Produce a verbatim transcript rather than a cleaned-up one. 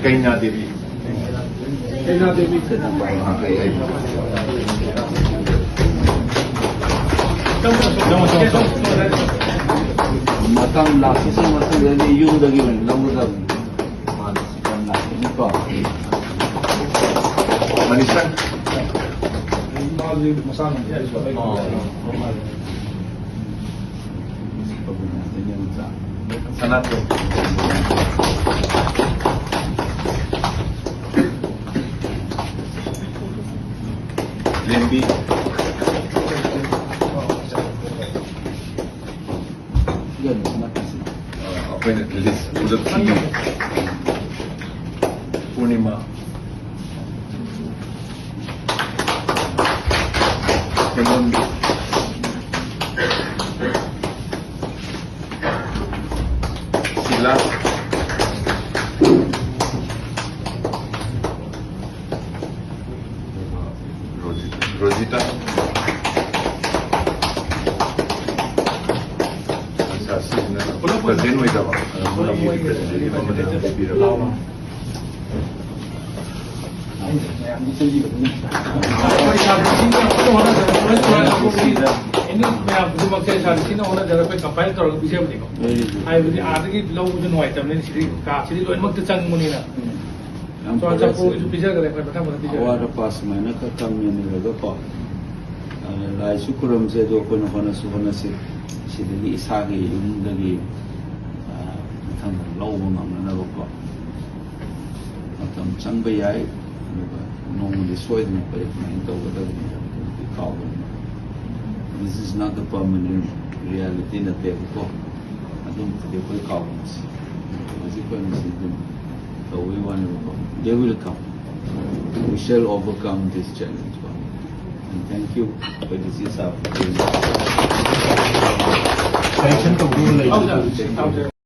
ꯀꯩꯅꯥ ꯗꯦꯕꯤ꯫ ꯀꯩꯅꯥ ꯗꯦꯕꯤ꯫ ꯑꯥ, ꯑꯩ, ꯑꯩ꯫ ꯃꯇꯝ ꯂꯥꯛꯄꯁꯤ ꯃꯇꯨꯡꯗꯗꯤ ꯌꯨꯝꯗꯒꯤ ꯑꯣꯏꯅ ꯂꯧꯒꯗꯕꯅꯤ꯫ ꯃꯥꯅꯤ꯫ ꯃꯇꯝ ꯂꯥꯛꯄꯅꯤꯀꯣ꯫ ꯃꯅꯤꯁꯥ꯫ ꯃꯥꯁꯤ ꯃꯁꯥ ꯉꯝꯗꯦ ꯍꯥꯏꯁꯨ ꯑꯩ ꯑꯣ꯫ ꯁꯅꯥꯇꯣꯟ꯫ ꯂꯦꯝꯕꯤ꯫ ꯑꯩꯈꯣꯏꯅ ꯂꯤꯁ ꯄꯨꯂꯞ ꯊꯤꯕꯤꯌꯨ꯫ ꯄꯨꯔꯅꯤꯃꯥ꯫ ꯍꯦꯃꯟ꯫ ꯁꯤꯂꯥ꯫ ꯔꯣꯖꯤꯇꯥ꯫ ꯔꯣꯖꯤꯇꯥ꯫ ꯑꯠꯆꯥ, ꯁꯤꯁꯤꯅ ꯄꯨꯂꯞ ꯄ꯭ꯔꯖꯦꯟ ꯑꯣꯏꯗꯕ꯫ ꯄꯨꯂꯞ ꯃꯣꯏꯒꯤ ꯄ꯭ꯔꯖꯦꯟ ꯑꯣꯏꯗꯕ ꯑꯃꯗ ꯄꯤꯕꯤꯔꯣ꯫ ꯑꯩꯈꯣꯏ ꯁꯥꯔ ꯁꯤꯅ ꯍꯣꯠꯅꯖꯔꯛꯄ, ꯑꯦꯅꯤ ꯃꯌꯥꯝ ꯈꯨꯗꯤꯡꯃꯛꯁꯦ ꯁꯥꯔ ꯁꯤꯅ ꯍꯣꯠꯅꯖꯔꯒ ꯑꯩꯈꯣꯏ ꯀꯝꯄꯥꯏꯜ ꯇꯧꯔꯒ ꯄꯤꯖꯕꯅꯤꯀꯣ꯫ ꯍꯥꯏꯕꯗꯤ ꯑꯥꯗꯒꯤ ꯂꯧꯕꯁꯨ ꯅꯨꯡꯉꯥꯏꯇꯕꯅꯤꯅ ꯁꯤꯗꯤ ꯀꯥꯁꯤꯗꯤ ꯂꯣꯏꯅꯃꯛꯇ ꯆꯪꯕꯅꯤꯅ꯫ ꯌꯥꯝ ꯐꯔꯦ, ꯆꯨꯔꯥꯆꯥꯟꯄꯨꯔꯒꯤꯁꯨ ꯁꯦ꯫ ꯄꯤꯖꯈ꯭ꯔꯦ, ꯑꯩꯈꯣꯏ ꯃꯊꯪ ꯃꯊꯪ ꯄꯤꯖꯒꯦ꯫ ꯑꯋꯥꯠ ꯑꯄꯥ ꯁꯨꯃꯥꯏꯅ ꯈꯔ ꯈꯔ ꯃꯦꯟꯅꯔꯒꯀꯣ, ꯑ, ꯂꯥꯏꯁꯨ ꯈꯨꯔꯨꯝꯁꯦ, ꯑꯗꯣ ꯑꯩꯈꯣꯏꯅ ꯍꯣꯠꯅꯁꯨ ꯍꯣꯠꯅꯁꯤ꯫ ꯁꯤꯗꯒꯤ ꯏꯁꯥꯒꯤ ꯌꯨꯝꯗꯒꯤ, ꯑ, ꯃꯊꯪ ꯂꯧꯕ ꯉꯝꯅꯅꯕꯀꯣ꯫ ꯃꯇꯝ ꯆꯪꯕ ꯌꯥꯏ, ꯑꯗꯨꯒ ꯅꯣꯡꯃꯗꯤ ꯁꯣꯏꯗꯅ ꯑꯩꯈꯣꯏ ꯑꯗꯨꯃꯥꯏꯅ ꯇꯧꯒꯗꯕꯅꯤ ꯍꯥꯏꯕꯗꯨꯃꯗꯤ ꯀꯥꯎꯒꯅꯨ꯫ This is not the permanent reality ꯅꯠꯇꯦꯕꯀꯣ꯫ ꯑꯗꯨꯝꯕꯗꯤ ꯑꯩꯈꯣꯏ ꯀꯥꯎꯔꯝꯕꯁꯤ꯫ ꯍꯧꯖꯤꯛ ꯑꯩꯈꯣꯏ ꯃꯁꯤ ꯑꯗꯨꯝ ꯇꯧꯕꯒꯤ ꯋꯥꯅꯦꯕꯀꯣ꯫ They will come. We shall overcome this challenge. And thank you, ꯑꯩꯈꯣꯏ ꯗꯤ ꯁꯤ ꯁꯥꯔ꯫ Sanction ꯇꯧꯗꯧꯕ ꯂꯩꯕ꯭ꯔꯥ?